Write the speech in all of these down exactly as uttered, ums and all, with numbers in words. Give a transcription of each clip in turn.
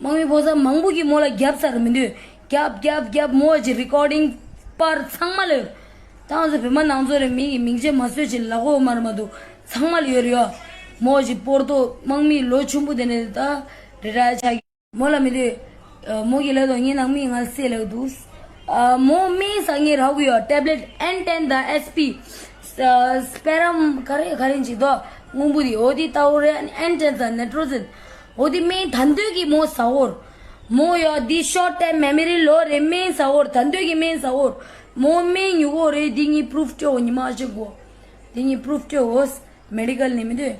དམག་མི་ཕོ་གསར་མང་པོ་གིས་མོ་ལ་རྒྱབ་ཚར་མི་འདུག་རྒྱབ་རྒྱབ་རྒྱབ། མོ་གི་རི་ཀོར་ཌིང་པར་ཚང་མ་ལ་ཡོད། ཏང་ཙུའུ་བོད་མི་ནང་ཚོ་རེད། མི་གི་མིང་ཆེ་མ་བཟོས་ཅིག་ལ་གོ་མར་མ་འདུག་ཚང་མ་ལ་ཡོད་རེད་ཡོ། མོ་གི་པོར་ཏོ་དམག་མི་ལོ་ཆུང་པོ་དེ་ནས་ད་རི་ཊ་ཡར་ཆགས་ཀྱི། མོ་ལ་མི་འདུག་མོ་གི་ལ་དོ་ངའི་ནང་མི་ང་སེ་ལ་འདུག་མོ་སྨན་ཟ་ངེས་རག་གི་ཡོད། ཊེབ་ལེཊ་ཨེན་ཊེན་དང་ཨེས་པི། སི་པེ་རམ་ག་རེ་ག་རེ་ཅིག་དོ་སྔོན་པོ་དེ་འོ་དེ་ལྟ་བུ་རེད། ཨེན་ཊེན་དང་ནེ་ཊོ་ཛིན། འོ་དེ་སྨན་ད་འདོད་ཀྱི་མོ་ཟ་འོར། མོ་ཡོད་དེ་ཤོར་ཊརམ་མེ་མོ་རི་ལོ་རེད། སྨན་ཟ་འོར། ད་འདོད་ཀྱི་སྨན་ཟ་འོར། མོ་སྨན་ཉོ་གོ་རེད། དེ་ངས་པུ་རུཕ་སྤྲོད་འོ། ཉི་མ་ཨ་ཅེ་གོ། དེ་ངས་པུ་རུཕ་སྤྲོད་འོ། མེ་ཌི་ཀལ་ནས་མི་འདོད།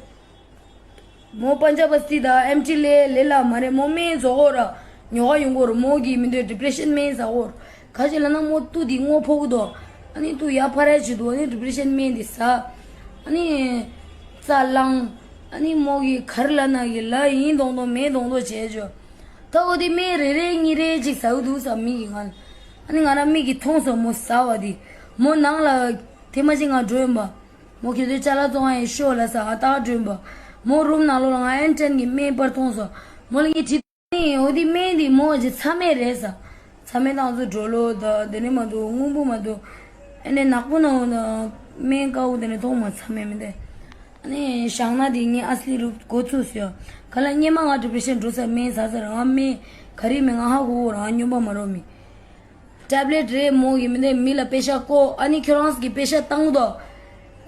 མོ་པན་ཇབ་བསྟི་དང་ཨེམ་ཊི་ལེ་ལེ་ལ་མ་རེད། མོ་སྨན་ཟ་འོར། ཉོ་ག་ཡོང་གོ་རེད། མོ་གི་མི་འདོད་ཌི་པི་རེ་ཤན་སྨན་ཟ་འོར། ག་ཅི་ལ་ན་མོ་ཏུ་དེ་སྔོ་ཕོག་དོ། ཨ་ནི་ཏུ་ཡ་ཕ་ར་ཅི་དོ། ཨ་ནི་ཌི་པི་རེ་ཤན་སྨན་དེ་ཟ། ཨ་ནི་རྩ་ལངས། ཨ་ནི་མོ་གི་གར་ལ་ན་གི་ལ་ཡིན་མདོག་མདོག་མེད་མདོག་མདོག་བྱས་ཅོ། ད་འོ་དེ་སྨན་རེ་རེ་གཉིས་རེ་ཅིག་ཟ་གི་འདུག་ས་མི་གི་ང་། ཨ་ནི་ང་རང་མིག་གིས་མཐོང་སོང་མོ་ཟ་བ་དེ། མོ་ནང་ལ་ཐེངས་མ་གཅིག་ང་འགྲོ་ཡིན་པ། མོ་ཁྱེད་ཚོའི་ཅ་ལག་བཙོང་བ་ཡིན་ཤོག་ལ་ས་ང་ཏག་འགྲོ་ཡིན་པ། མོ་རུམ་ནང་ལོགས་ལ་ང་ཨེན་ཊེན་གི་སྨན་པར་མཐོང་སོང་། མོ་ལ་ངས་དྲིས་ནི་འོ་དེ་སྨན་དེ་མོ་ཅི་ཚ་སྨན་རེད་ས། ཚ་སྨན་ཏང་ཙུའུ་གྲོ་ལོ་ད་དེ་ནས་མ་གཏོགས་སྔོན་པོ་མ་གཏོགས། ཨ་ནི་ནག་པོ་ན་འོ་ན་སྨན་དཀར་པོ་དེ་ནས་མཐོང་མ། ཚ་སྨན་མི་འདུག་ཨ་ནི་བཞག་ན་དེ་ངས་ཨ་སི་ལི་རུབ་འགོ་ཚུགས་སོ། ག་ལ་སྔོན་མ་ང་ཌི་པི་རེ་ཤན་འགྲོ་ས་སྨན་ཟ་ས་རང་སྨན་ག་རེ་མེད། ང་ཧ་གོ་གོ་རང་སྨྱོན་པ་མ་རོ་མི། ཊེབ་ལེཊ་རེད། མོ་གི་མི་འདོད་མི་ལ་པེ་ཤ་བཀོ། ཨ་ནི་ཁྱོད་རང་གི་པེ་ཤ་བཏང་དོ།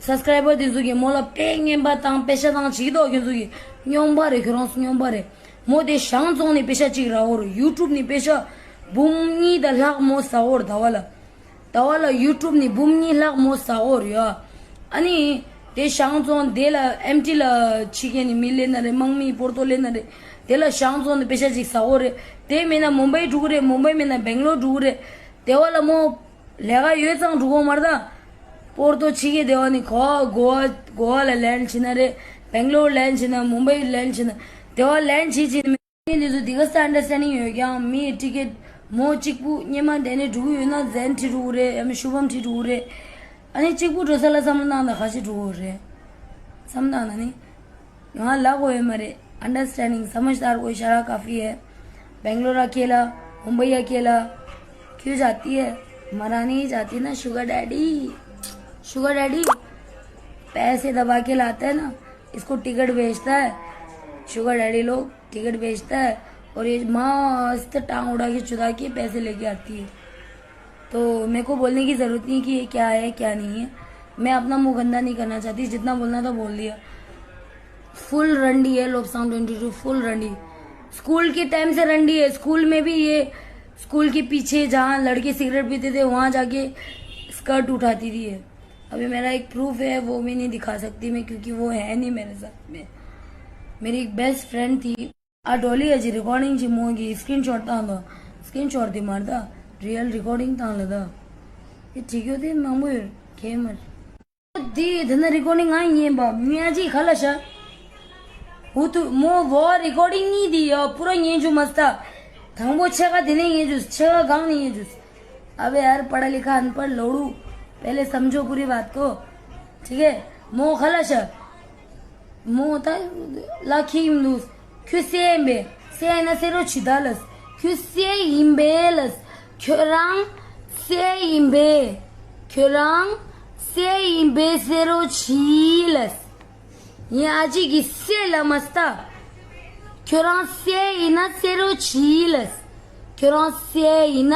སབ་སི་ཀ་རའི་བར་དེ་ཚོ་གི་མོ་ལ་དཔེ་རྔན་པ་བཏང་པེ་ཤ་བཏང་བྱེད་དོ། ཁྱོད་ཚོ་གི་སྨྱོན་པ་རེད། ཁྱོད་རང་སྨྱོན་པ་རེད། མོ་དེ་ཞང་རྫོང་ནས་པེ་ཤ་གཅིག་རག་འོར། ཡུ་ཊུབ་ནས་པེ་ཤ་འབུམ་གཉིས་དང་ལྷག་མོ་ཟ་འོར་ཟླ་བ་ལ། ཟླ་བ་ལ་ཡུ་ཊུབ་ནས་འབུམ་གཉིས་ལྷག་མོ་ཟ་འོར་ཡོད། ཨ་ནི། དེ་ཞང་རྫོང་དེ་ལ་ཨེམ་ཊི་ལ་ཕྱི་རྒྱལ་ནས་མི་སླེབས་ན་རེད། དམག་མི་པོར་ཏོ་སླེབས་ན་རེད། དེ་ལ་ཞང་རྫོང་ནས་པེ་ཤ་ཅིག་ཟ་འོ་རེད། དེ་མིན་ན་མུམ་བྷའི་འགྲོ་གི་རེད། མུམ་བྷའི་མིན་ན་སྦེང་ལོར་འགྲོ་གི་རེད། དེ་བ་ལ་མོ་ལས་ཀ་ཡོད་ཙང་འགྲོ་གོ་མ་རེད་ད། པོར་ཏོ་ཕྱི་རྒྱལ་དེ་བ་ནི་གོ་བ་གོ་བ་གོ་བ་ལ་ལེན་བྱེད་ན་རེད། སྦེང་ལོར་ལེན་བྱེད་ན། མུམ་བྷའི་ལེན་བྱེད་ན། དེ་བ་ལེན་བྱེད་བྱེད་ནི་མི་འདི་ཚོ་དེ་ག་ས་ཨན་ཌར་སི་ཊེན་ཌིང་ཡོད་ཀྱང་མི་ཊི་ཀེ་ཊི་མོ་གཅིག་པུ་སྔོན་མ་དེ་ནས་འགྲོ་གི་ཡོད་ན་ཛེན་ཁྲིད་འགྲོ་གི་རེད། ཡང་མིན་ཤུ་བམ་ཁྲིད་འགྲོ་གི་རེད། ཨ་ནི་གཅིག་པུ་འགྲོ་ས་ལ་བསམ་བློ་བཏང་ན་ཁ་ཤས་འགྲོ་གི་རེད། བསམ་བློ་བཏང་ན་ནི། ང་ལབ་དགོས་ཡོད་མ་རེད། अंडरस्टैंडिंग समझदार कोई शराब काफ़ी है। बेंगलोर अकेला, मुंबई अकेला क्यों जाती है? मरानी जाती ना शुगर डैडी। शुगर डैडी पैसे दबा के लाते हैं ना, इसको टिकट भेजता है शुगर डैडी लोग। टिकट बेचता है और ये मस्त टांग उड़ा के चुरा के पैसे लेके आती है। तो मेरे को बोलने की ज़रूरत नहीं कि ये क्या है क्या नहीं है। मैं अपना मुंह गंदा नहीं करना चाहती, जितना बोलना था बोल दिया। फुल रंडी है लोबसांग ट्वेंटी टू, फुल रंडी। स्कूल के टाइम से रंडी है। स्कूल में भी ये स्कूल के पीछे जहाँ लड़के सिगरेट पीते थे वहाँ जाके स्कर्ट उठाती थी ये। अभी मेरा एक प्रूफ है, वो भी नहीं दिखा सकती मैं क्योंकि वो है नहीं मेरे साथ में। मेरी एक बेस्ट फ्रेंड थी। ཨ་ཌོ་ལི་ཨ་ཅི་རི་ཀོར་ཌིང་ཅིག་མོ་གི་སི་ཀི་རིན་ཤོཊ་བཏང་དང་། སི་ཀི་རིན་ཤོཊ་དེ་མ་རེད་ད། རི་ཡལ་རི་ཀོར་ཌིང་བཏང་ལ་ད། དེ་བྲིས་རྒྱུ་དེ་མང་པོ་ཡོད་གས་མ་རེད། དེ་དེ་ན་རི་ཀོར་ཌིང་ང་ཉན་པ་མི་ཨ་ཅི་ག་ལ་ཤ། འུ་ཐུ་མོ་བོ་རི་ཀོར་ཌིང་གཉིས་དེ་ཡ་པུ་ར་ཉན་རྒྱུ་མ་སྟ། དང་པོ་ཕྱེད་ཀ་དེ་ནས་ཉན་རྒྱུ། ཕྱེད་ཀ་སྒང་ནས་ཉན་རྒྱུ། अबे यार, पढ़ा लिखा अनपढ़ लोड़ू, पहले समझो पूरी बात को, ठीक है? མོ་ག་ལ་ཤ། མོ་ད་ལ་ཁྱི་ཡིན་འདུག་ཁྱོད་སེ་ཡིན་པས། སེ་ཡིན་ན་སེ་རོ་ཆི་ད་ལས། ཁྱོད་སེ་ཡིན་པས་ལས། ཁྱོད་རང་སེ་ཡིན་པས། ཁྱོད་རང་སེ་ཡིན་པས་སེ་རོ་ཆི་ལས། ཡིན་ཨ་ཅི་གི་སེ་ལ་མ་སྟ། ཁྱོད་རང་སེ་ཡིན་ན་སེ་རོ་ཆི་ལས། ཁྱོད་རང་སེ་ཡིན་ན།